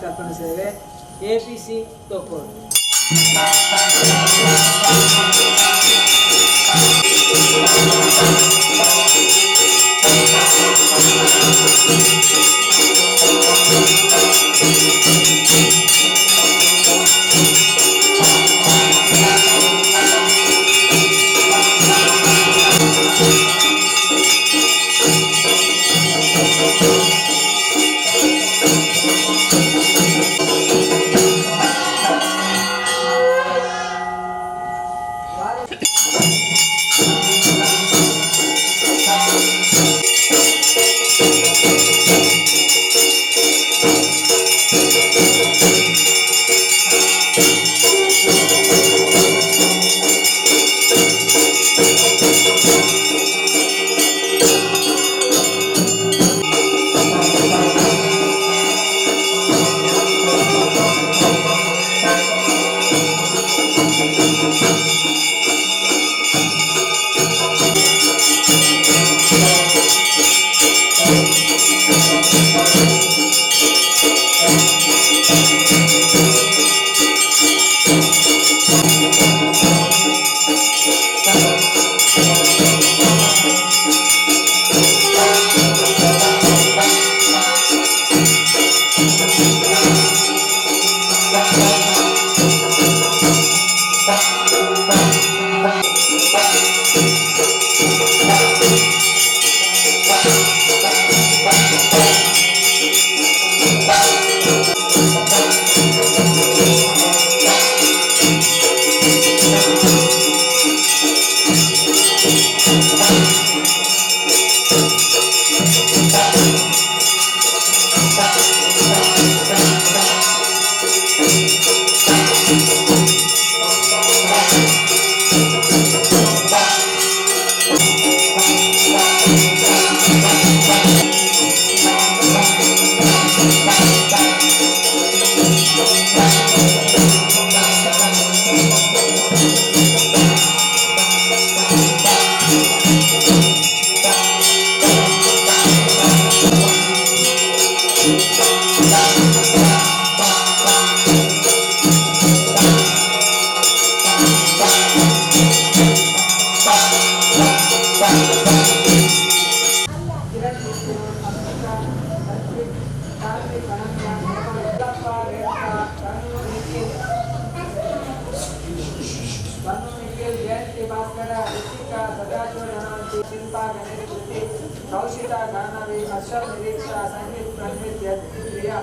ತರ್ಪಣ ಸೇವೆ ಎಪಿಸಿ ತೋಪೋಡು. ಕಿರಣ್ ಅನುಷಾ ಸಂಚಿತ್ ಸಾನ್ವಿ ಅನನ್ಯ ಯಲ್ಲಪ್ಪ ರೇಣುಕಾ ತನು ನಿಖಿಲ್ ಬನ್ನು ನಿಖಿಲ್ ಜಯಂತಿ ಭಾಸ್ಕರ ರಿತಿಕಾ ಸದಾಶಿವ ಧನವಂತಿ ಶಿಲ್ಪಾ ಗಣೇಶ್ ಕೃತಿ ಕೌಶಿಕಾ ಗಾನವಿ ಹರ್ಷ ನಿರೀಕ್ಷಾ ಸಂಗೀತ್ ಪ್ರಣೀತ್ ಯತ್ತಿ ಪ್ರಿಯಾ.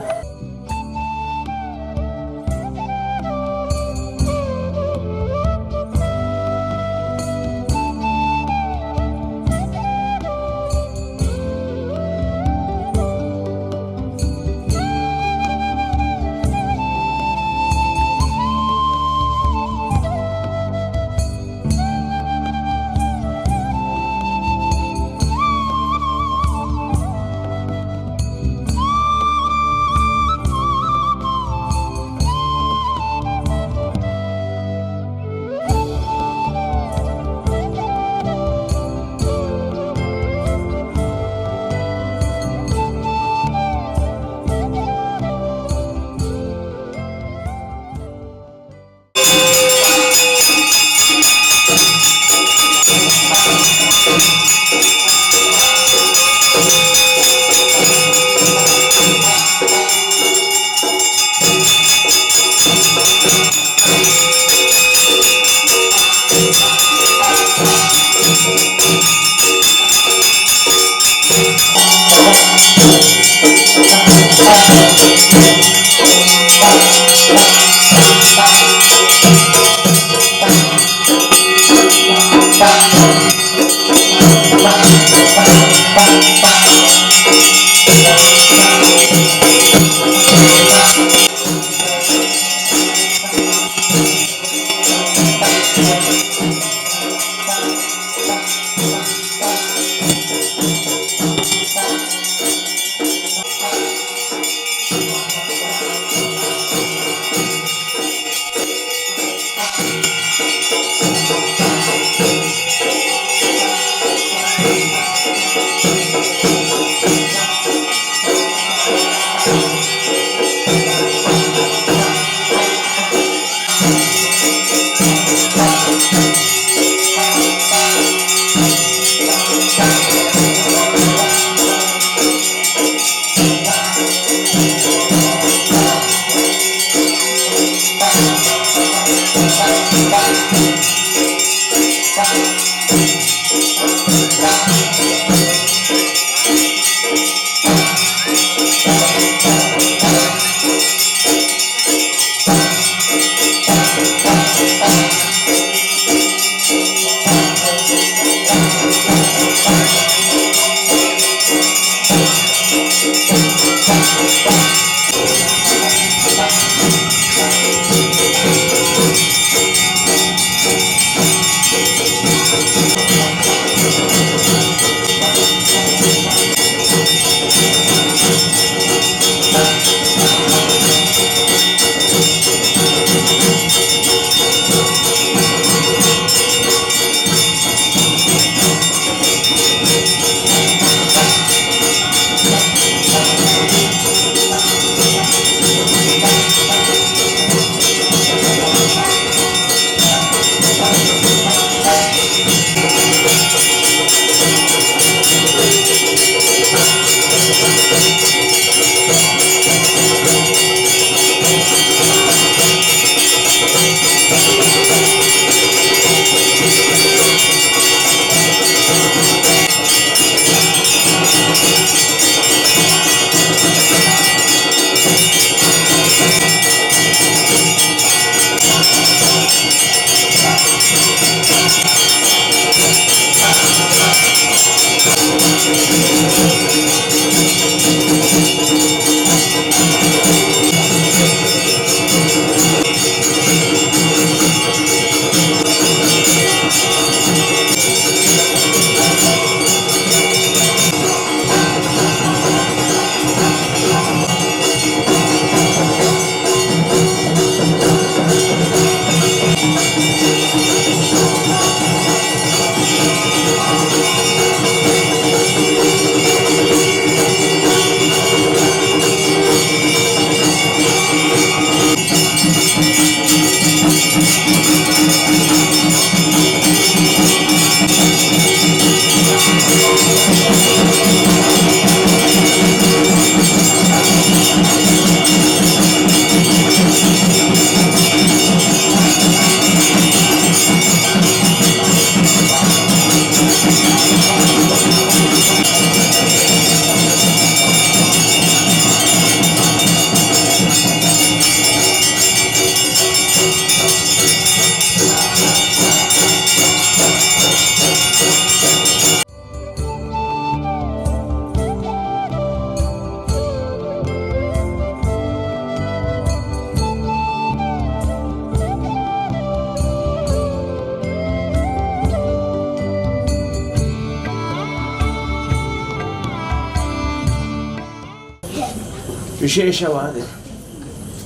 ವಿಶೇಷವಾದ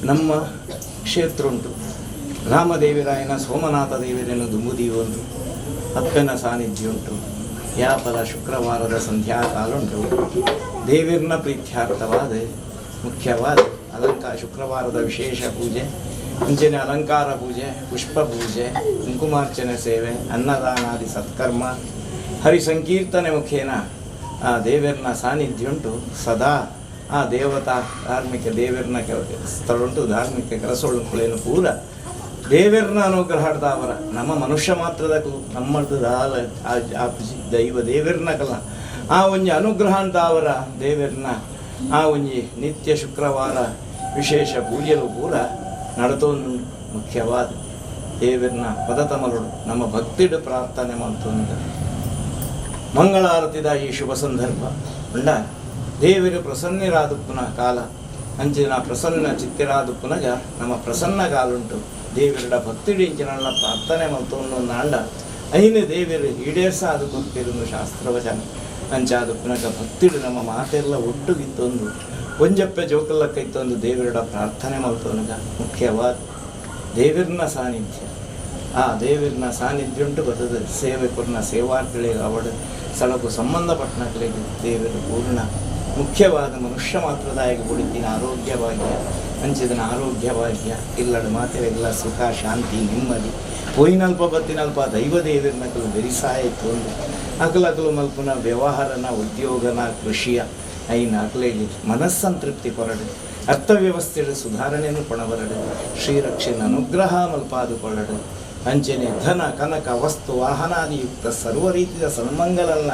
ನಮ್ಮ ಕ್ಷೇತ್ರ ಉಂಟು. ರಾಮದೇವಿರಾಯನ ಸೋಮನಾಥ ದೇವರನ್ನು ದುಂಬುದೀವೊಂದು ಅಪ್ಪನ ಸಾನ್ನಿಧ್ಯ ಉಂಟು. ಯಾಪದ ಶುಕ್ರವಾರದ ಸಂಧ್ಯಾಕಾಲ ಉಂಟು. ದೇವಿರ್ನ ಪ್ರೀತ್ಯಾರ್ಥವಾದ ಮುಖ್ಯವಾದ ಅಲಂಕಾರ ಶುಕ್ರವಾರದ ವಿಶೇಷ ಪೂಜೆ, ಮುಂಚೆನೆ ಅಲಂಕಾರ ಪೂಜೆ, ಪುಷ್ಪ ಪೂಜೆ, ಕುಂಕುಮಾರ್ಚನೆ ಸೇವೆ, ಅನ್ನದಾನಾದಿ ಸತ್ಕರ್ಮ, ಹರಿಸಂಕೀರ್ತನೆ ಮುಖೇನ ಆ ದೇವರನ್ನ ಸಾನ್ನಿಧ್ಯ ಉಂಟು. ಸದಾ ಆ ದೇವತಾ ಧಾರ್ಮಿಕ ದೇವರನ್ನ ಸ್ಥಳ ಉಂಟು. ಧಾರ್ಮಿಕ ಕೆಲಸಗಳು ಪೂರ ದೇವರನ್ನ ಅನುಗ್ರಹ ಅವರ ನಮ್ಮ ಮನುಷ್ಯ ಮಾತ್ರದ ನಮ್ಮದು ದಾಲ ದೈವ ದೇವರನ್ನ ಕಲ ಆ ಒಂಜಿ ಅನುಗ್ರಹ ಅಂತ ಅವರ ದೇವರನ್ನ ಆ ಒಂಜಿ ನಿತ್ಯ ಶುಕ್ರವಾರ ವಿಶೇಷ ಪೂಜೆಲು ಪೂರ ನಡತೊಂದು ಮುಖ್ಯವಾದ ದೇವರನ್ನ ಪದತಮಲುಡು ನಮ್ಮ ಭಕ್ತಿಡು ಪ್ರಾರ್ಥನೆ ಮಾಡ್ತೊಂದು ಮಂಗಳಾರತಿದ ಈ ಶುಭ ಸಂದರ್ಭ ಉಂಡ ದೇವರು ಪ್ರಸನ್ನರಾದುಪ್ಪುನ ಕಾಲ ಅಂಚಿನ ಪ್ರಸನ್ನ ಚಿತ್ತಿರಾದುಪ್ಪುನಗ ನಮ್ಮ ಪ್ರಸನ್ನ ಕಾಲುಂಟು. ದೇವರ ಭಕ್ತಿಡು ಇಂಚಿನ ಪ್ರಾರ್ಥನೆ ಮಲ್ತೊಂದು ನಾಂಡ ಐನು ದೇವರು ಈಡೇರ್ಸ ಅದು ಕೊರ್ಪಿರುಂದು ಶಾಸ್ತ್ರವಚನ ಅಂಚಾದುಪ್ಪುನಗ ಭಕ್ತಿಡು ನಮ್ಮ ಮಾತೆಲ್ಲ ಒಟ್ಟುಗಿತ್ತೊಂದು ಒಂಜಪ್ಪೆ ಜೋಕಲ್ಲಕ್ಕೈತೊಂದು ದೇವರ ಪ್ರಾರ್ಥನೆ ಮಲ್ತೊನಗ ಮುಖ್ಯವಾದ ದೇವರನ್ನ ಸಾನ್ನಿಧ್ಯ ಆ ದೇವರನ ಸಾನ್ನಿಧ್ಯ ಉಂಟು ಬರ್ತದೆ ಸೇವೆ ಕೊರ್ನ ಸೇವಾರ್ಥಿಗಳಿಗೆ ಅವಡು ಸ್ಥಳಕ್ಕೂ ಸಂಬಂಧಪಟ್ಟನಕಲಿಗೆ ದೇವರು ಪೂರ್ಣ ಮುಖ್ಯವಾದ ಮನುಷ್ಯ ಮಾತ್ರದಾಯಕ ಕೊಡಿತಿನ ಆರೋಗ್ಯ ಭಾಗ್ಯ ಅಂಚಿದನ ಆರೋಗ್ಯ ಭಾಗ್ಯ ಇಲ್ಲಡ ಮಾತೆಲ್ಲ ಸುಖ ಶಾಂತಿ ನೆಮ್ಮದಿ ಪೋಯಿನಲ್ಪ ಬತ್ತಿನಲ್ಪ ದೈವ ದೇವರನಕಲು ಬೆರಿಸಾಯಿತು ಒಂದು ಅಕಲಕಲು ಮಲ್ಪುನ ವ್ಯವಹಾರನ ಉದ್ಯೋಗನ ಕೃಷಿಯ ಐನ ಅಕಲೆಗೆ ಮನಸ್ಸಂತೃಪ್ತಿ ಕೊರಡು ಅರ್ಥವ್ಯವಸ್ಥೆಯ ಸುಧಾರಣೆಯನ್ನು ಕೊಣಬರಡು ಶ್ರೀರಕ್ಷೆನ ಅನುಗ್ರಹ ಮಲ್ಪಾದುಕೊಳ್ಳಡು ಅಂಚನೆ ಧನ ಕನಕ ವಸ್ತು ವಾಹನಾದಿಯುಕ್ತ ಸರ್ವ ರೀತಿಯ ಸನ್ಮಂಗಲನ್ನ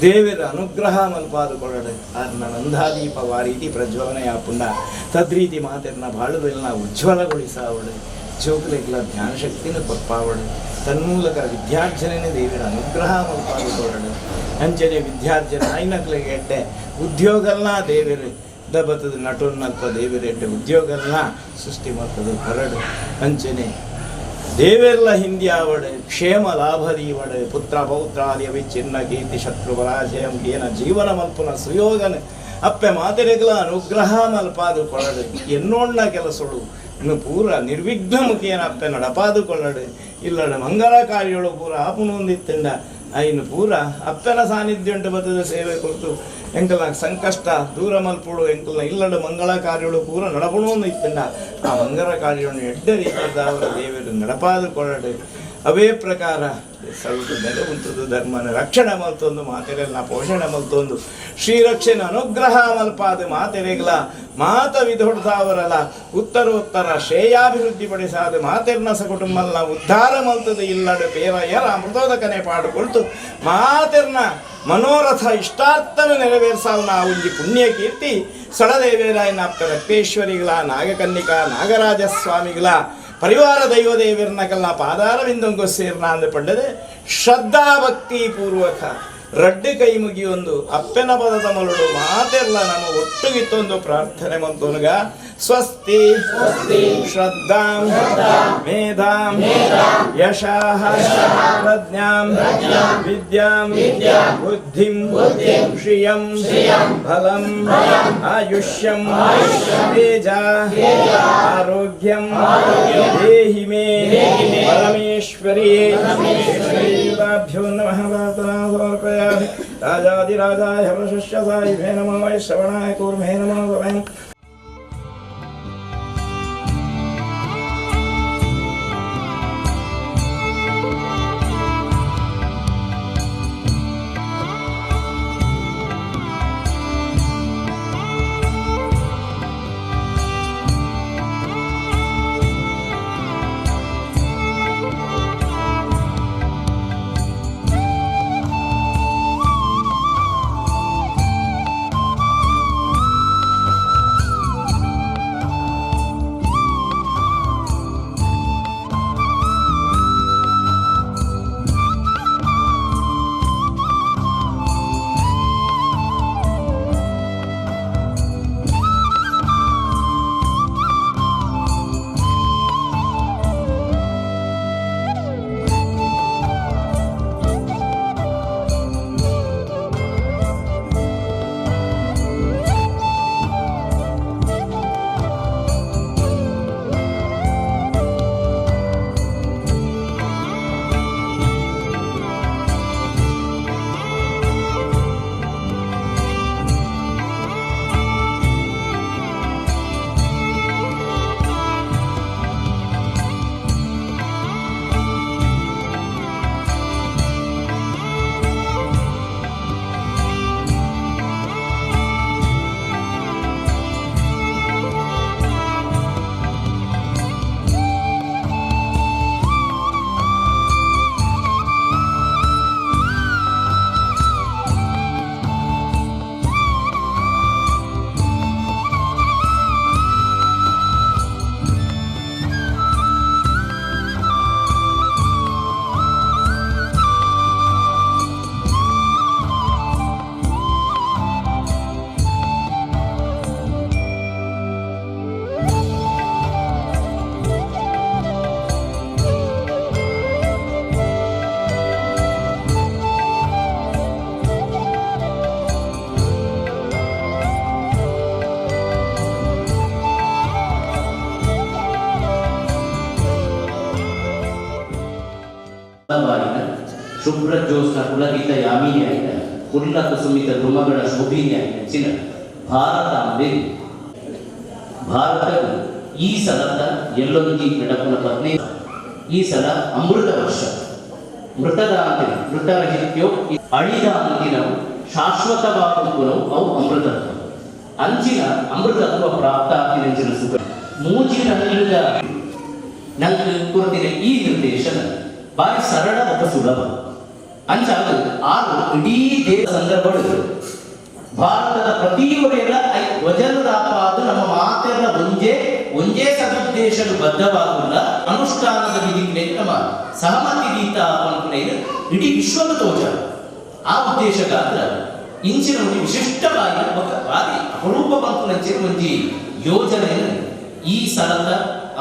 ದೇವರ ಅನುಗ್ರಹ ಮಲ್ಪಾದುಕೊಳ್ಳಡು ಆರ್ನ ನಂದಾದೀಪ ವಾರೀತಿ ಪ್ರಜ್ವಲನೆಯಾಪುಂಡ ತದ್ರೀತಿ ಮಾತೆರ್ನ ಬಾಳುವೆಲ್ನ ಉಜ್ವಲಗೊಳಿಸಾವಳು ಜೋಗುಲೆಗ್ಲ ಧ್ಯಾನಶಕ್ತಿನ ಕೊರ್ಪಾವಳು ತನ್ಮೂಲಕ ವಿದ್ಯಾರ್ಜನೆ ದೇವರ ಅನುಗ್ರಹ ಮಲ್ಪಾದುಕೊಳ್ಳಡು ಅಂಚನೆ ವಿದ್ಯಾರ್ಜನೆ ಆಯ್ನಕ್ಲಿಗೆ ಎಡ್ಡೆ ಉದ್ಯೋಗಲ್ನ ದೇವರು ದಬತ್ತದ ನಟೋನ್ನಲ್ಪ ದೇವರ ಎಡ್ಡೆ ಉದ್ಯೋಗಲ್ನ ಸೃಷ್ಟಿ ಮಾಡ್ತದೆ ಹೊರಡು ಅಂಚನೆ ದೇವೆರ್ಲ ಹಿಂದ್ಯಾವಡೆ ಕ್ಷೇಮ ಲಾಭದೀವಡೆ ಪುತ್ರ ಪೌತ್ರಾದಿ ಅವಿಚ್ಛಿನ್ನ ಕೀರ್ತಿ ಶತ್ರು ಪರಾಜಯಂ ಏನ ಜೀವನ ಮಲ್ಪುನ ಸುಯೋಗನ ಅಪ್ಪೆ ಮಾತೆರೆಗ್ಲ ಅನುಗ್ರಹ ಮಲ್ಪಾದು ಕೊಳಡು ಎನ್ನೋಣ್ಣ ಕೆಲಸಳು ಇನ್ನು ಪೂರ ನಿರ್ವಿಘ್ನ ಮುಖೇನ ಅಪ್ಪೆ ನಡಪಾದು ಕೊಳ್ಳಡು ಇಲ್ಲಡ ಮಂಗಲ ಕಾರ್ಯಗಳು ಪೂರ ಆಪುನೊಂದಿತ್ತಂಡ ಐನು ಪೂರ ಅಪ್ಪನ ಸಾನ್ನಿಧ್ಯ ಉಂಟು ಬತ್ತದ ಸೇವೆ ಕೊಡ್ತು ಎಂಕಲ್ನ ಸಂಕಷ್ಟ ದೂರ ಮಲ್ಪುಡು ಎಂಕಲ್ನ ಇಲ್ಲಡ ಮಂಗಳ ಕಾರ್ಯಗಳು ಪೂರ ನಡಪುಣು ಇತ್ತಂಡ ಆ ಮಂಗಳ ಕಾರ್ಯವನ್ನು ಎಡ್ಡ ರೀತಿಯಾದ ಅವರ ದೇವರು ನಡಪಾದು ಕೊಳ್ಳಡು ಅವೇ ಪ್ರಕಾರ ಸ್ವಲ್ಪ ನೆಲೆ ಉಂಟದು ಧರ್ಮನ ರಕ್ಷಣೆ ಮಲ್ತೊಂದು ಮಾತೆರೆಲ್ಲ ಪೋಷಣೆ ಮಲ್ತೊಂದು ಶ್ರೀರಕ್ಷೆನ ಅನುಗ್ರಹ ಮಲ್ಪಾದ ಮಾತೆರೆಗ್ಲ ಮಾತ ವಿಧೊಡ್ತಾವರಲ ಉತ್ತರೋತ್ತರ ಶ್ರೇಯಾಭಿವೃದ್ಧಿ ಪಡಿಸಾದ ಮಾತೆರ್ನ ಸಕುಟುಂಬಲ್ನ ಉದ್ಧಾರ ಮಲ್ತದ ಇಲ್ಲಡು ಪೇರ ಎರ ಅಮೃತೋದಕನೆ ಪಾಡು ಕೊಳ್ತು ಮಾತೆರ್ನ ಮನೋರಥ ಇಷ್ಟಾರ್ಥನ ನೆರವೇರ್ಸಾವನ ಆ ಒಂಜಿ ಪುಣ್ಯ ಕೀರ್ತಿ ಸಳದೇವೇರಾಯನ ಅಪ್ಪ ರಕ್ತೇಶ್ವರಿಗಳ ನಾಗಕನ್ನಿಕಾ ನಾಗರಾಜ ಸ್ವಾಮಿಗಳ ಪರಿವಾರ ದೈವದೇವಿರ್ನಕಲ್ನ ಪಾದಾರವಿಂದಂಗು ಸೇರ್ನ ಅಂದು ಪಂಡದೆ ಶ್ರದ್ಧಾಭಕ್ತಿ ಪೂರ್ವಕ ರಡ್ಡು ಕೈ ಮುಗಿಯೊಂದು ಅಪ್ಪೆನ ಪದದ ಮಲುಡು ಮಾತೆಲ್ಲ ನಮ್ಮ ಒಟ್ಟುಗಿತ್ತೊಂದು ಪ್ರಾರ್ಥನೆ ಮಂತೋನುಗ ಸ್ವಸ್ತಿ ಶ್ರದ್ಧಾಂ ಮೇಧಾಂ ಯಶಃ ಪ್ರಜ್ಞಾಂ ವಿದ್ಯಾಂ ಬುದ್ಧಿಂ ಶ್ರಿಯಂ ಫಲಂ ಆಯುಷ್ಯಂ ತೇಜ ಆರೋಗ್ಯಂ ದೇಹಿ ಮೇ ಪರಮೇಶ್ವರಿ ಶ್ರೀಯುತಾಭ್ಯೋ ನಮಃ ಪ್ರಾರ್ಥನಾ ಸಮರ್ಪಯಾಮಿ. ರಾಜಾಧಿರಾಜಾಯ ಪ್ರಶಸ್ಯ ಸಾಯಿಭೇ ನಮೋ ವೈ ಶ್ರವಣಾಯ ಕೂರ್ಮೇ ನಮೋ ಸಮಯಂ. ಶುಭ್ರ ಜ್ಯೋತ್ಸ್ನ ಕುಲಗೀತ ಯಾಮಿನಿಯಾಯಿನ ಕುಲ್ಲ ಕುಸುಮಿತ ದ್ರುಮಗಳ ಶೋಭಿನಿಯಾಯಿನ ಚಿನ್ನ ಭಾರತಾಂಬೆ. ಭಾರತವು ಈ ಸಲದ ಎಲ್ಲೊಂದಿ ನಡಪುನ ಪತ್ನಿ ಈ ಸಲ ಅಮೃತ ವರ್ಷ ಮೃತದ ಅಂತಿನ ಮೃತರಹಿತ್ಯೋ ಅಳಿದ ಅಂತಿನವು ಶಾಶ್ವತವಾದ ಅವು ಅಮೃತತ್ವ ಅಂಚಿನ ಅಮೃತತ್ವ ಪ್ರಾಪ್ತ ಅಂಚಿನ ಸುಖ ಮೂಜಿನ ನಂಗೆ ಕೊರತಿನ ಈ ನಿರ್ದೇಶನ ಬಾರಿ ಸರಳ ಮತ್ತು ಸುಲಭ ಅಂಚಾದ ಆರು ಇಡೀ ದೇಶ ಸಂದರ್ಭಗಳು ಭಾರತದ ಪ್ರತಿಯೊರೆಯ ಧ್ವಜನುರಾಪಾದ ನಮ್ಮ ಮಾತೆಲ್ಲ ಒಂಜೇ ಒಂಜೇ ಸದುದ್ದೇಶಲು ಬದ್ಧವಾಗುಲ್ಲ ಅನುಷ್ಠಾನದ ವಿಧಿಗೆ ನಮ್ಮ ಸಹಮತಿ ಗೀತ ಅನ್ಕುನೇನು ಇಡೀ ವಿಶ್ವದ ತೋಜ ಆ ಉದ್ದೇಶಕ್ಕಾದ್ರ ಇಂಚಿನ ಒಂದು ವಿಶಿಷ್ಟವಾಗಿ ಭಾರಿ ಅಪರೂಪ ಬಂತು ಒಂಜಿ ಯೋಜನೆಯನ್ನು ಈ ಸಲದ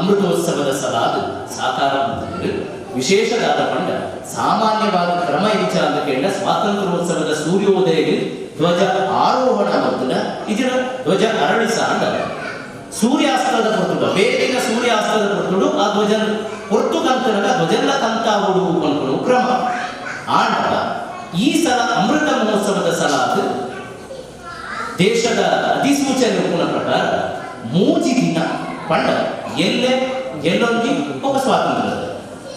ಅಮೃತೋತ್ಸವದ ಸಲಾದ ಸಾಕಾರ ಮಾಡ್ತಿದ್ರು. ವಿಶೇಷವಾದ ಪಂಡ ಸಾಮಾನ್ಯವಾದ ಕ್ರಮ ಇಂಚ ಅಂತ ಕೇಳ ಸ್ವಾತಂತ್ರ್ಯೋತ್ಸವದ ಸೂರ್ಯೋದಯ ಧ್ವಜ ಆರೋಹಣ ಮತ್ತು ಇದರ ಧ್ವಜ ಅರಳಿಸ ಅಂಡ ಸೂರ್ಯಾಸ್ತದ ಹೊರತುಡು ಬೇಗಿನ ಸೂರ್ಯಾಸ್ತದ ಹೊರತುಡು ಆ ಧ್ವಜ ಹೊರತು ಕಂತನಗ ಧ್ವಜನ ಕಂತಾವುಡು ಅನ್ಕೊಂಡು ಕ್ರಮ. ಆಂಡ ಈ ಸಲ ಅಮೃತ ಮಹೋತ್ಸವದ ಸಲಾದ ದೇಶದ ಅಧಿಸೂಚನೆ ಉಪ್ಪುನ ಪ್ರಕಾರ ಮೂಜಿ ದಿನ ಪಂಡ ಎಲ್ಲೆ ಎಲ್ಲೊಂದಿ ಒಬ್ಬ ಸ್ವಾತಂತ್ರ್ಯ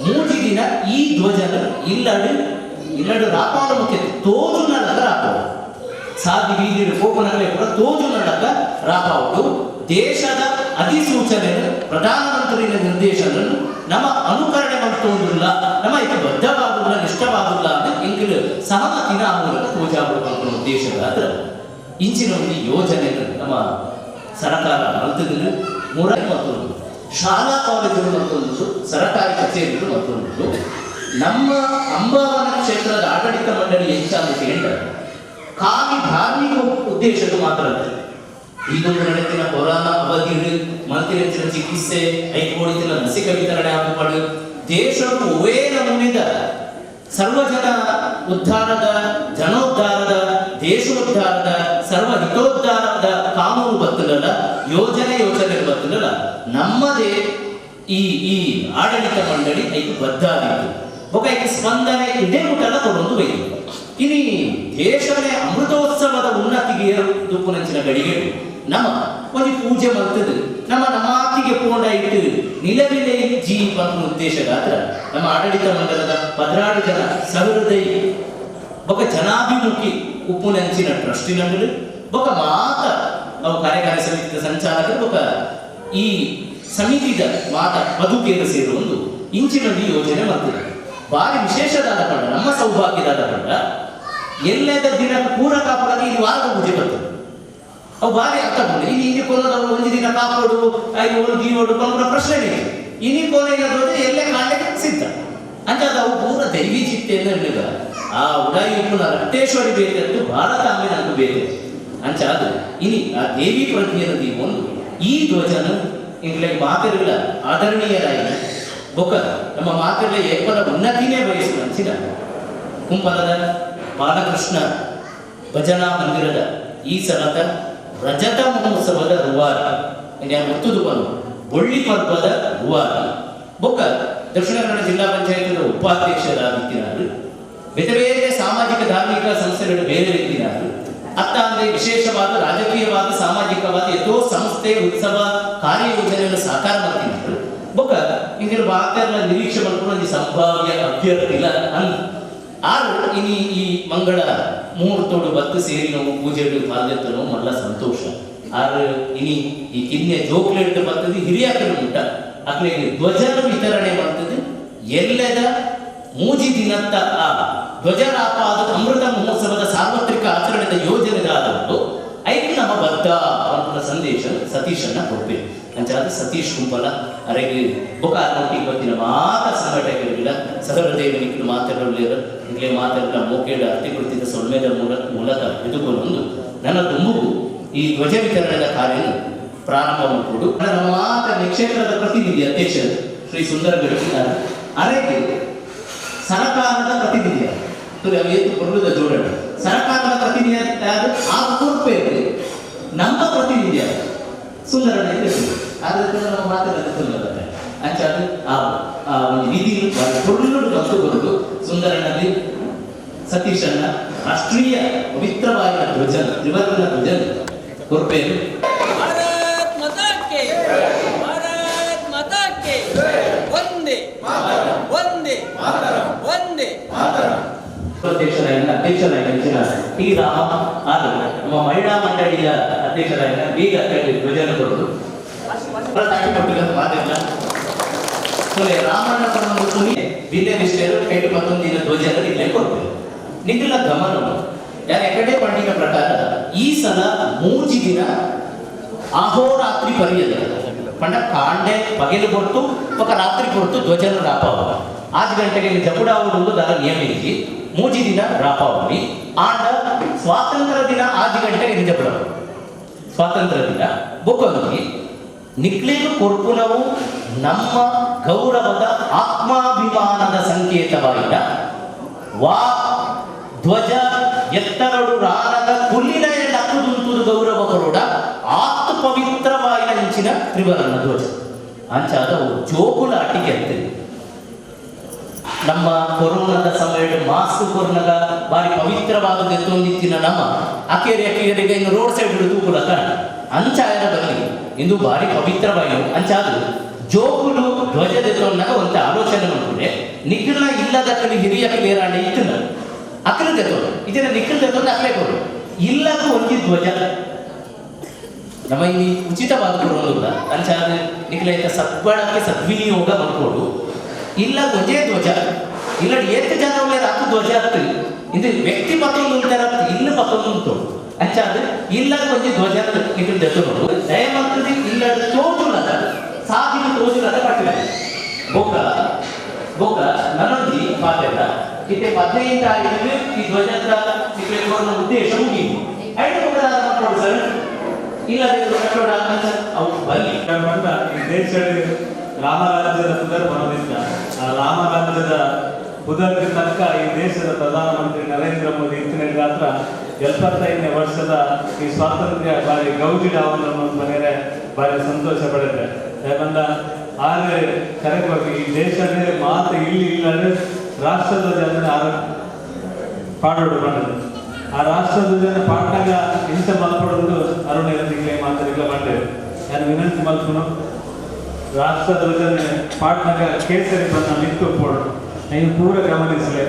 ಮೂಜಿ ದಿನ ಈ ಧ್ವಜನ ಇಲ್ಲಡು ಇಲ್ಲಡು ರಾಪಾವಣ ಮುಖ್ಯ ತೋಜು ನಡಕ ರಾಪಾವ ಸಾದಿ ಬೀದಿ ಕೋಪನಗಲೇ ಕೂಡ ತೋಜು ನಡಕ ರಾಪಾವಡು ದೇಶದ ಅಧಿಸೂಚನೆ ಪ್ರಧಾನಮಂತ್ರಿಯ ನಿರ್ದೇಶನವನ್ನು ನಮ್ಮ ಅನುಕರಣೆ ಮಾಡ್ತೊಂದಿಲ್ಲ ನಮ್ಮ ಇದು ಬದ್ಧವಾಗುಲ್ಲ ನಿಷ್ಠವಾಗುಲ್ಲ ಅಂತ ಎಂಕಲು ಸಹಮತಿನ ಆ ಮೂಲಕ ಪೂಜಾ ಮಾಡುವ ಉದ್ದೇಶಗಳಾದ್ರೆ ಇಂಚಿನ ಒಂದು ಯೋಜನೆಯನ್ನು ನಮ್ಮ ಸರ್ಕಾರ ಮಲ್ತದಿಲ್ಲ. ಮೂರ ಮತ್ತೊಂದು ಶಾಲಾ ಕಾಲೇಜುಗಳು ಮತ್ತೊಂದು ಸರಕಾರಿ ಕಚೇರಿಗಳು ಮತ್ತೊಂದು ನಮ್ಮ ಅಂಬಾವನ ಕ್ಷೇತ್ರದ ಆಡಳಿತ ಮಂಡಳಿ ಹೆಚ್ಚಾದ ಕೇಂದ್ರ ಖಾಲಿ ಧಾರ್ಮಿಕ ಉದ್ದೇಶಗಳು ಮಾತ್ರ ಅಲ್ಲ. ಈಗೊಂದು ನಡೆತಿನ ಕೊರೋನಾ ಅವಧಿಯಲ್ಲಿ ಮಂತ್ರಿನ ಚಿಕಿತ್ಸೆ ಐಕೋಡಿತಿನ ಲಸಿಕೆ ವಿತರಣೆ ಆಗಬಾರ್ದು. ದೇಶವು ಒವೇ ನಮೂನಿದ ಸರ್ವಜನ ಉದ್ಧಾರದ ಜನೋದ್ಧಾರದ ದೇಶೋದ್ಧಾರದ ಸರ್ವ ಹಿತೋದ್ಧಾರದ ಕಾನೂನು ಬರ್ತದಲ್ಲ, ಯೋಜನೆ ಯೋಜನೆ ಬರ್ತದಲ್ಲ, ನಮ್ಮದೇ ಈ ಈ ಆಡಳಿತ ಮಂಡಳಿ ಐದು ಬದ್ಧ ಆಗಿತ್ತು. ಬೊಕ ಐಕೆ ಸ್ಪಂದನೆ ಇದೇ ಮುಟ್ಟಲ್ಲ ಕೊಡೊಂದು ಬೈದು ಇನಿ ದೇಶನೇ ಅಮೃತೋತ್ಸವದ ಉನ್ನತಿಗೆ ದುಪ್ಪುನಂಚಿನ ಗಡಿಗೆ ನಮ್ಮ ಒಂದು ಪೂಜೆ ಮಾಡ್ತದೆ ನಮ್ಮ ನಮಾತಿಗೆ ಪೋಂಡ ಇಟ್ಟು ನಿಲವಿಲೆ ಜೀ ಅನ್ನೋ ಉದ್ದೇಶಗಾತ್ರ ನಮ್ಮ ಆಡಳಿತ ಮಂಡಲದ 16 ಜನ ಸಹೃದಯಿ ಬೊಕ ಜನಾಭಿಮುಖಿ ಉಪ್ಪುನಂಚಿನ ಟ್ರಸ್ಟಿನಂಡಲು ಬೊಕ ಮಾತ ಅವು ಕಾರ್ಯಕಾರಿ ಸಮಿತಿಯ ಸಂಚಾಲಕರು ಬೊಕ ಈ ಸಮಿತಿದ ಮಾತ ಬದುಕೇರು ಸೇರುವೊಂದು ಇಂಚಿನ ಯೋಜನೆ ಮಾಡ್ತದೆ. ಭಾರಿ ವಿಶೇಷದಾದ ಪಂಡ ನಮ್ಮ ಸೌಭಾಗ್ಯದಾದ ಪಂಡ ಎಲ್ಲದ ದಿನ ಪೂರ ಕಾಪಾಡಿ ಇಲ್ಲಿ ವಾರದ ಪೂಜೆ ಬರ್ತದೆ. ಅವು ಭಾರಿ ಅರ್ಥ ಬಂದು ಇನ್ನು ಇಲ್ಲಿ ಕೊನದವರು ಒಂದು ದಿನ ಕಾಪಾಡು ಐದು ದೀವಡು ಪಂಪುನ ಪ್ರಶ್ನೆ ಇನಿ ಕೋನ ಏನಾದ್ರು ಎಲ್ಲೇ ಕಾಣಲಿಕ್ಕೆ ಸಿದ್ಧ ಅಂತ ಅವು ಪೂರ ದೈವಿ ಚಿತ್ತೆಯನ್ನು ಹೇಳಿದ ಆ ಉಡಾಯಿ ಉಪ್ಪುನ ರಕ್ತೇಶ್ವರಿ ಬೇಕಂತೂ ಭಾರತ ಆಮೇಲೆ ಅಂತೂ ಬೇಕು ಅಂಚ ಅದು ಇನಿ ಆ ದೇವಿ ಪ್ರಜ್ಞೆಯನ್ನು ದೀವೊಂದು ಈ ಧ್ವಜನ ಇಂಗ್ಲೆಂಡ್ ಮಾತೆಲ್ಲ ಆದರಣೀಯರಾಗಿ ಬೊಕ್ಕ ನಮ್ಮ ಮಾತೆಲ್ಲ ಏಕಲ ಉನ್ನತಿನೇ ಬಯಸುವ ಅಂಚಿನ ಕುಂಪಲದ ಬಾಲಕೃಷ್ಣ ಭಜನಾ ಮಂದಿರದ ಈ ಸಲದ ರಜತ ಮಹೋತ್ಸವದ ರೂವಾರಿ ಒತ್ತುದು ಬಂದು ಬೊಳ್ಳಿ ಪರ್ವದ ರೂವಾರಿ ಬೊಕ್ಕ ದಕ್ಷಿಣ ಕನ್ನಡ ಜಿಲ್ಲಾ ಪಂಚಾಯತ್ ಉಪಾಧ್ಯಕ್ಷರಾಗಿದ್ದಿನಾರು ಬೇರೆ ಬೇರೆ ಸಾಮಾಜಿಕ ಧಾರ್ಮಿಕ ಸಂಸ್ಥೆಗಳು ಬೇರೆ ರೀತಿಯಾರು ಅತ್ತ ಅಂದರೆ ವಿಶೇಷವಾದ ರಾಜಕೀಯವಾದ ಸಾಮಾಜಿಕವಾದ ಎಷ್ಟೋ ಸಂಸ್ಥೆ ಉತ್ಸವ ಕಾರ್ಯಯೋಜನೆಯನ್ನು ಸಾಕಾರ ಮಾಡ್ತಿದ್ರು. ಬೊಕ್ಕ ಇಂದಿನ ವಾರ್ತೆಲ್ಲ ನಿರೀಕ್ಷೆ ಮಾಡ್ಕೊಂಡು ಒಂದು ಸಂಭಾವ್ಯ ಅಭ್ಯರ್ಥಿ ಇಲ್ಲ ಅನ್ ಆರು ಇನಿ ಈ ಮಂಗಳ ಮುಹೂರ್ತೋಡು ಬತ್ತು ಸೇರಿ ನಾವು ಪೂಜೆಗಳು ಪಾಲ್ಗೆತ್ತನೋ ಮಲ್ಲ ಸಂತೋಷ. ಆರು ಇನಿ ಈ ಕಿನ್ನೆ ಜೋಕ್ಲೆಟ್ ಬರ್ತದೆ ಹಿರಿಯಾಕಲು ಮುಟ್ಟ ಅಕ್ಲೆಗೆ ಧ್ವಜನ ವಿತರಣೆ ಮಾಡ್ತದೆ. ಎಲ್ಲದ ಮೂಜಿ ದಿನತ್ತ ಆ ಧ್ವಜರಾಪಾದ ಅಮೃತ ಮಹೋತ್ಸವದ ಸಾರ್ವತ್ರಿಕ ಆಚರಣೆದ ಯೋಜನೆದಾದವರು ಐದು ನಮ್ಮ ಬದ್ಧ ಅನ್ನೋ ಸಂದೇಶ ಸತೀಶನ್ನ ಕೊಡ್ಬೇಕು ಅಂಚಾದ ಸತೀಶ್ ಕುಂಪಲ ಅರೆಗೆ ಬೊಕ ನೊಟ್ಟಿಗೆ ಬತ್ತಿನ ಮಾತ ಸಂಘಟಕರಿಲ್ಲ ಸಹೃದಯನಿಕ್ಕಲು ಮಾತಾಡಲಿರ ಇಂಗ್ಲೇ ಮಾತಾಡಲ ಮೋಕೇಡ ಅರ್ತಿ ಕೊಡ್ತಿದ್ದ ಸೊಲ್ಮೆದ ಮೂಲಕ ಎದುಕೊಂಡು ನನ್ನ ತುಂಬುಗು ಈ ಧ್ವಜ ವಿತರಣೆಯ ಕಾರ್ಯ ಪ್ರಾರಂಭ ಮಾಡಿಕೊಡು. ನಮ್ಮ ಮಾತ ಕ್ಷೇತ್ರದ ಪ್ರತಿನಿಧಿ ಅಧ್ಯಕ್ಷರು ಶ್ರೀ ಸುಂದರ ಗಡಿಸಿದ್ದಾರೆ ಅರೆಗೆ ಸರ್ಕಾರದ ಪ್ರತಿನಿಧಿ ಕೊಡುವುದ ಜೋಡಣೆ ಸರ್ಕಾರದ ಪ್ರತಿನಿಧಿ ಆ ಕೊಡ್ಬೇಕು ನಮ್ಮ ಪ್ರತಿನಿಧಿ ಸುಂದರ ಆದ್ರೆ ನಮ್ಮ ಮಾತಾಡೋದು ಅಂಚಾದ ಆ ಒಂದು ವಿಧಿ ಕೊಡಲು ಬಂತು ಬರುದು. ಸತೀಶಣ್ಣ ರಾಷ್ಟ್ರೀಯ ಪವಿತ್ರವಾದ ಧ್ವಜ ತ್ರಿವರ್ಣ ಧ್ವಜ ಕೊರ್ಪೇರು. ಭಾರತ್ ಮಾತಾ ಕಿ, ಭಾರತ್ ಮಾತಾ ಕಿ, ವಂದೇ ವಂದೇ ವಂದೇ. ಅಧ್ಯಕ್ಷರಾಗಿನ ಅಧ್ಯಕ್ಷರಾಗಿನ ಟಿ ರಾಮ ಆರು ನಮ್ಮ ಮಹಿಳಾ ಮಂಡಳಿಯ ಅಧ್ಯಕ್ಷರಾಗಿನ ಬೀಗ ಧ್ವಜನ ಕೊಡೋದು ಮಾತಿಲ್ಲ. ರಾಮಣ್ಣ ತುನಿ ಬಿಲ್ಲೆ ವಿಷಯರು ಕೈಟು ಮತ್ತೊಂದಿನ ಧ್ವಜನ ಇಲ್ಲೇ ಕೊಡ್ತೇವೆ. ನಿಖಿಲ ಗಮನ ಯಾರು ಎಕಡೆ ಪಂಡಿನ ಪ್ರಕಾರ ಈ ಸಲ ಮೂಜಿ ದಿನ ಅಹೋರಾತ್ರಿ ಪರ್ಯದ ಪಂಡ ಕಾಂಡೆ ಪಗೆಲು ಕೊಡ್ತು ಪಕ್ಕ ರಾತ್ರಿ ಕೊಡ್ತು ಧ್ವಜನ ರಾಪಾವ 5 ಗಂಟೆಗೆ ಜಪುಡಾವುದು ದಾರ ನಿಯಮ ಇಜ್ಜಿ ಮೂಜಿ ದಿನ ರಾಪಾವಳಿ ಆಂಡ ಸ್ವಾತಂತ್ರ್ಯ ದಿನ 5 ಗಂಟೆಗೆ ಜಪುಡ ಸ್ವಾತಂತ್ರ್ಯ ದಿನ ಬೊಕ್ಕೊಂದಿ ನಿಕ್ಲೇನು ಕೊರ್ಪುನವು ನಮ್ಮ ಗೌರವದ ಆತ್ಮಾಭಿಮಾನದ ಸಂಕೇತವಾಯಿನ ವಾ ಧ್ವಜ ಎತ್ತರಡು ರಾನದ ಕುಲ್ಲಿನ ಲಕ್ಕುದುಂತುದು ಗೌರವ ಕೊರೋಡ ಆತ್ಮ ಪವಿತ್ರವಾಯಿನ ಇಂಚಿನ ತ್ರಿವರ್ಣ ಧ್ವಜ ಅಂಚಾದ ಜೋಕುಲ ಅಟಿಗೆ ಅಂತೀರಿ. ನಮ್ಮ ಕೊರೋನಾದ ಸಮಯ ಮಾಸ್ಕ್ ಕೊರ್ನಗ ಬಾರಿ ಪವಿತ್ರವಾದ ಎತ್ತೊಂದಿತ್ತಿನ ನಮ್ಮ ಅಕೇರಿ ಅಕೇರಿಗೆ ಇನ್ನು ರೋಡ್ ಸೈಡ್ ಹಿಡಿದು ಕೂಡ ಕಾರಣ ಅಂಚಾಯನ ಬನ್ನಿ ಇಂದು ಬಾರಿ ಪವಿತ್ರವಾಯು ಅಂಚಾದು ಜೋಕುಲು ಧ್ವಜದ ಎತ್ತೊಂದಾಗ ಒಂದು ಆಲೋಚನೆ ಮಾಡ್ಕೊಂಡೆ ನಿಖಿಲ್ನ ಇಲ್ಲದ ಕಲಿ ಹಿರಿಯ ಲೇರಾಂಡೆ ಇತ್ತು ಅಕ್ಕಲು ತೆತ್ತೋಡು ಇದನ್ನ ನಿಖಿಲ್ ತೆತ್ತೊಂದು ಅಕ್ಕಲೆ ಕೊಡು ಇಲ್ಲದ ಒಂದು ಧ್ವಜ ನಮ್ಮ ಇಲ್ಲಿ ಉಚಿತವಾದ ಕೊಡೋದಿಲ್ಲ ಅಂಚಾದ ನಿಖಿಲ ಸದ್ಬಳಕೆ ಸದ್ವಿನಿಯೋಗ ಮಾಡ್ಕೊಡು ಇಲ್ಲ ಧ್ವಜೇ ಧ್ವಜ ಇಲ್ಲ ಏತ್ ಜನ ರಾಕು ಧ್ವಜ ಆಗ್ತದೆ ಇದು ವ್ಯಕ್ತಿ ಪತ್ತೊಂದು ಅಂತಾರ ಇಲ್ಲ ಪತ್ತೊಂದು ಉಂಟು ಅಂಚಾದ ಇಲ್ಲ ಒಂಜಿ ಧ್ವಜ ನಿಖಿಲ್ ತೆತ್ತೋಡು ದಯಮಂತ್ರಿ ಇಲ್ಲ ತೋಜುಲದ ಸಾಧಿನ ತೋಜುಲದ ಕಟ್ಟಿದೆ ಬೊಕ್ಕ ಬೊಕ್ಕ ನನ್ನೊಂಜಿ ಮಾತೆಲ್ಲ ಇತ್ತೆ 15 ತಾರೀಕಿಗೆ ಈ ಧ್ವಜದ ನಿಖಿಲ್ ಉದ್ದೇಶ ಮುಗಿಯಿತು. ಐದು ಮಕ್ಕಳು ಸರ್ ಇಲ್ಲದೆ ಕಟ್ಟೋಡ ಅಂತ ಅವು ಬಲ್ಲಿ ಈ ದೇಶ ರಾಮರಾಜ್ಯದ ಪುದರ್ ಬರೋದಿಲ್ಲ. ಆ ರಾಮರಾಜ್ಯದ ಪುದರ್ ತನಕ ಈ ದೇಶದ ಪ್ರಧಾನಮಂತ್ರಿ ನರೇಂದ್ರ ಮೋದಿ ಇತ್ತಿನ ಗಾತ್ರ 75ನೇ ವರ್ಷದ ಈ ಸ್ವಾತಂತ್ರ್ಯ ಬಾರಿ ಗೌಜಿಡಾವನ್ನು ಮನೆಯೇ ಬಾರಿ ಸಂತೋಷ ಪಡೆದ್ರೆ. ಯಾಕಂದ ಆದರೆ ಕರೆಕ್ಟ್ ಈ ದೇಶದೇ ಮಾತು ಇಲ್ಲಿ ಇಲ್ಲದೆ ರಾಷ್ಟ್ರಧ್ವಜ ಆರ ಪಾಡೋಡು ಬಂದದ್ದು. ಆ ರಾಷ್ಟ್ರಧ್ವಜನ ಪಾಡ್ನಾಗ ಇಂಥ ಮಲ್ಪಡೋದು ಅರುಣ ಇರದಿಗ್ಲೇ ಮಾತಾಡಿಲ್ಲ ಬಂದೇವೆ. ನಾನು ವಿನಂತಿ ಮಲ್ಪನು ರಾಷ್ಟ್ರಧ್ವಜನ ಪಾಡ್ನಾಗ ಕೇಸರಿ ಬಣ್ಣ ಮಿತ್ತು ಪೋಡು ಐನು ಪೂರ ಗಮನಿಸಲೆ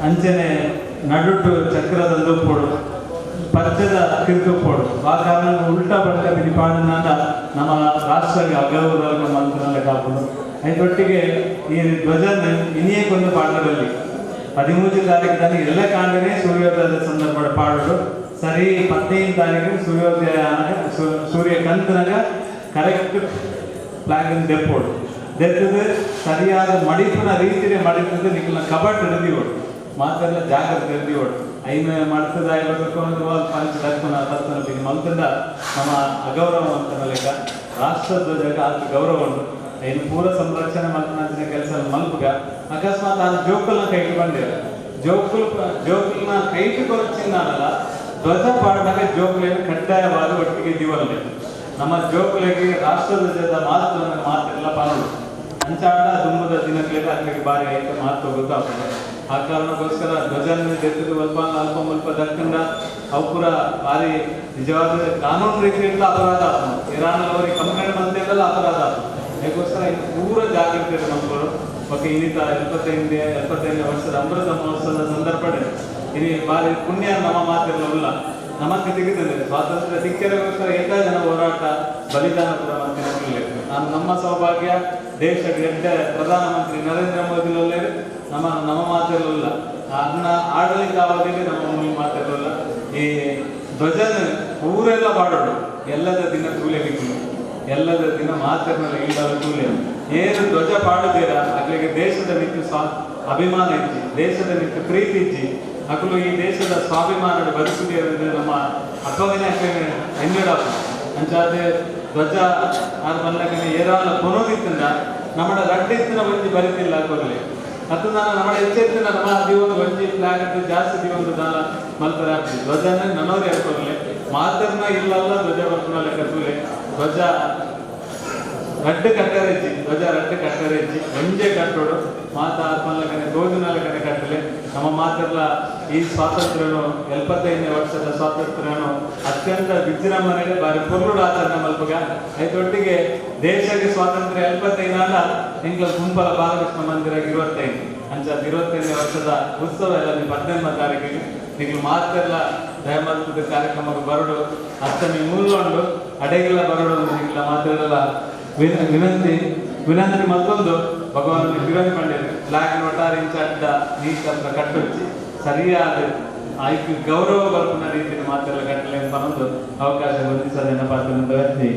ಅಂಚನೆ ನಡುಟು ಚಕ್ರದಂದು ಪೋಡು ಪಚ್ಚದ ಕಿರ್ಕು ಪೋಡು ಆ ಕಾರಣ ಉಲ್ಟಾ ಬಟ್ಟ ಬಿಡಿ ಪಾಡಿನಾಗ ನಮ್ಮ ರಾಷ್ಟ್ರಕ್ಕೆ ಅಗೌರವ ಮಂತ್ರನ ಕಾಪುಡು. ಐದೊಟ್ಟಿಗೆ ಈ ಧ್ವಜನ ಇನಿಯೇ ಕೊಂಡು ಪಾಡದಲ್ಲಿ 13 ತಾರೀಕು ಎಲ್ಲ ಕಾಂಡನೇ ಸೂರ್ಯೋದಯದ ಸಂದರ್ಭ ಪಾಡೋದು ಸರಿ 15 ತಾರೀಕು ಸೂರ್ಯೋದಯ ಸೂರ್ಯ ಕಂತನಾಗ ಕರೆಕ್ಟ್ ಫ್ಲಾಗ್ ದೆಪ್ಪೋಡು ದೆತ್ತದ ಸರಿಯಾದ ಮಡಿಪಿನ ರೀತಿಯೇ ಮಡಿಪದ ನಿಖಿಲ್ನ ಕಬಟ್ ಹಿಡಿದಿವೋಡು ಮಾತೆಲ್ಲ ಜಾಗ್ರತೆ ಹಿಡಿದಿವೋಡು ಐನ ಮಾಡ್ತದ ಪಂಚ ದಕ್ಕನ ತತ್ತನ ಬಿಗಿ ಮಲ್ತಂಡ ನಮ್ಮ ಅಗೌರವ ಅಂತ ಲೆಕ್ಕ ರಾಷ್ಟ್ರಧ್ವಜಕ್ಕೆ ಆತ ಗೌರವ ಉಂಟು. ಐನು ಪೂರ ಸಂರಕ್ಷಣೆ ಮಲ್ಪನ ಕೆಲಸ ಮಲ್ಪಗ ಅಕಸ್ಮಾತ್ ಆ ಜೋಕುಲ್ನ ಕೈಟು ಬಂದಿರ ಜೋಕುಲ್ನ ಕೈಟು ಕೊರಚಿಂದಾನಲ್ಲ ಧ್ವಜ ಪಾಡಿನಾಗ ಜೋಕುಲೇನು ಕಡ್ಡಾಯವಾದ ಒಟ್ಟಿಗೆ ದಿವಲ್ಲೆ ನಮ್ಮ ಜೋಕುಲಿಗೆ ರಾಷ್ಟ್ರಧ್ವಜದ ಮಹತ್ವವನ್ನು ಮಾತೆಲ್ಲ ಪಾಡು ಅಂಚಾಡ ತುಂಬದ ದಿನಗಳಿಗೆ ಅಲ್ಲಿಗೆ ಬಾರಿ ಆಯ್ತು ಮಹತ್ವ ಗೊತ್ತಾಗ್ತದೆ. ಆ ಕಾರಣಕ್ಕೋಸ್ಕರ ಧ್ವಜನ ಎತ್ತಿದ ಅಲ್ಪ ಅಲ್ಪ ಮುಲ್ಪ ದಕ್ಕಂಡ ಅವು ಪೂರ ಭಾರಿ ನಿಜವಾದ ಕಾನೂನು ರೀತಿಯಿಂದ ಅಪರಾಧ ಆಗ್ತದೆ. ಇರಾನ್ ಅವರಿಗೆ ಕಂಪ್ಲೇಂಟ್ ಬಂದಿದ್ದಲ್ಲ ಅಪರಾಧ ಆಗ್ತದೆ. ಅದಕ್ಕೋಸ್ಕರ ಇನ್ನು ಪೂರ ಜಾಗೃತಿ ಮಕ್ಕಳು ಬಗ್ಗೆ ಇನ್ನಿತ 75ನೇ ವರ್ಷದ ಅಮೃತ ಮಹೋತ್ಸವದ ಸಂದರ್ಭ ಇನಿ ಭಾರಿ ಪುಣ್ಯ ನಮ್ಮ ಮಾತಿರಲಿಲ್ಲ ನಮಕ್ಕೆ ತೆಗೆದಿದೆ ಸ್ವಾತಂತ್ರ್ಯ ಸಿಕ್ಕಿರೋಕ್ಕೋಸ್ಕರ ಎಲ್ಲ ಜನ ಹೋರಾಟ ಬಲಿದಾನ ಕೂಡ ಮಾಡ್ತೀನಿ. ನಾನು ನಮ್ಮ ಸೌಭಾಗ್ಯ ದೇಶದ ಎಡ್ಡ ಪ್ರಧಾನಮಂತ್ರಿ ನರೇಂದ್ರ ಮೋದಿ ನಮ್ಮ ನಮ್ಮ ಮಾತಿರಲಿಲ್ಲ ಅದನ್ನ ಆಡಳಿತ ಅವಧಿಯಲ್ಲಿ ನಮ್ಮ ಮಾತಿರಲಿಲ್ಲ. ಈ ಧ್ವಜನ ಊರೆಲ್ಲ ಬಾಡೋಡು ಎಲ್ಲದ ದಿನ ತೂಲೆ ನಿಕ್ಕಲು ಎಲ್ಲದ ದಿನ ಮಾತಿರಲಿಲ್ಲ ಇಲ್ಲದ ತೂಲೆ ಏನು ಧ್ವಜ ಪಾಡುತ್ತೀರಾ ಅಲ್ಲಿಗೆ ದೇಶದ ಮಿತ್ತು ಅಭಿಮಾನ ಇಜ್ಜಿ ದೇಶದ ಮಿತ್ತು ಪ್ರೀತಿ ಇಜ್ಜಿ ಅಕಲು ಈ ದೇಶದ ಸ್ವಾಭಿಮಾನ ಬದುಕುದೇ ನಮ್ಮ ಅಪ್ಪಗನೇ ಎನ್ನಿಡಪ್ಪ ಅಂಚಾದೆ ಧ್ವಜ ಆರು ಮಲ್ಲಕನೆ ಏರಾಲ ಕೊನೋದಿತ್ತಂದ ನಮ್ಮಡ ರಡ್ಡಿತ್ತಿನ ಒಂಜಿ ಬರಿತಿಲ್ಲ ಕೊರಲಿ ಅದು ನಾನು ನಮ್ಮ ಎಚ್ಚೆತ್ತಿನ ನಮ್ಮ ದಿವೊಂದು ಒಂಜಿ ಫ್ಲಾಗ್ ಜಾಸ್ತಿ ದಿವೊಂದು ದಾನ ಮಲ್ಪರೆ ಆಗ್ತದೆ. ಧ್ವಜನ ನನೋರಿ ಹಾಕೊರ್ಲಿ ಮಾತನ್ನ ಇಲ್ಲಲ್ಲ ಧ್ವಜ ಬರ್ಪುನ ಲೆಕ್ಕ ತೂಲೆ ಧ್ವಜ ರಡ್ಡು ಕಟ್ಟರೆಜ್ಜಿ ಧ್ವಜ ರಡ್ಡು ಕಟ್ಟರೆಜ್ಜಿ ಒಂಜೆ ಕಟ್ಟೋಡು ಮಾತ ಆತ್ಮಲಕನೆ ತೋಜುನಲಕನೆ ಕಟ್ಟಲೆ ನಮ್ಮ ಮಾತೆರ್ಲ ಈ ಸ್ವಾತಂತ್ರ್ಯನು, 75ನೇ ವರ್ಷದ ಸ್ವಾತಂತ್ರ್ಯನು ಅತ್ಯಂತ ವಿಜೃಂಭಣೆಗೆ ಬಾರಿ ಪೊರ್ಲುಡು ಆಚರಣೆ ಮಲ್ಪುಗ. ಐತೊಟ್ಟಿಗೆ ದೇಶಕ್ಕೆ ಸ್ವಾತಂತ್ರ್ಯ 75 ಆಂಡ, ಎಂಕ್ಲ ಕುಂಪಲ ಬಾಲಕೃಷ್ಣ ಮಂದಿರ 25. ಅಂಚ 25ನೇ ವರ್ಷದ ಉತ್ಸವ ಎಲ್ಲ ನೀವು 18 ತಾರೀಕಿಗೆ ನಿಕ್ಲು ಮಾತೆರ್ಲ ದಯಮಲ್ತದ ಕಾರ್ಯಕ್ರಮಕ್ಕೆ ಬರಡು. ಅಷ್ಟಮಿ ಮೂಲೊಂಡು ಅಡೆಗೆಲ್ಲ ಬರಡು. ನಿಕ್ಲ ಮಾತೆರ್ಲ ವಿನಂತಿ ವಿನಂತಿ ಮತ್ತೊಂದು ಭಗವಾನ್ ವಿನಂತಿ ಪಂಡೇರು ಫ್ಲಾಗ್ ನೋಟಾರ್ ಇಂಚ ನೀಟ್ ಅಂತ ಕಟ್ಟೊಚ್ಚಿ ಸರಿಯಾದ ಆಯ್ಕೆ ಗೌರವ ಬರ್ಪುನ ರೀತಿಯ ಮಾತೆಲ್ಲ ಕಟ್ಟಲೆ ಪನೊಂದು ಅವಕಾಶ ಹೊಂದಿಸೋದನ್ನ ಪಾತ್ರ. ಜೈ.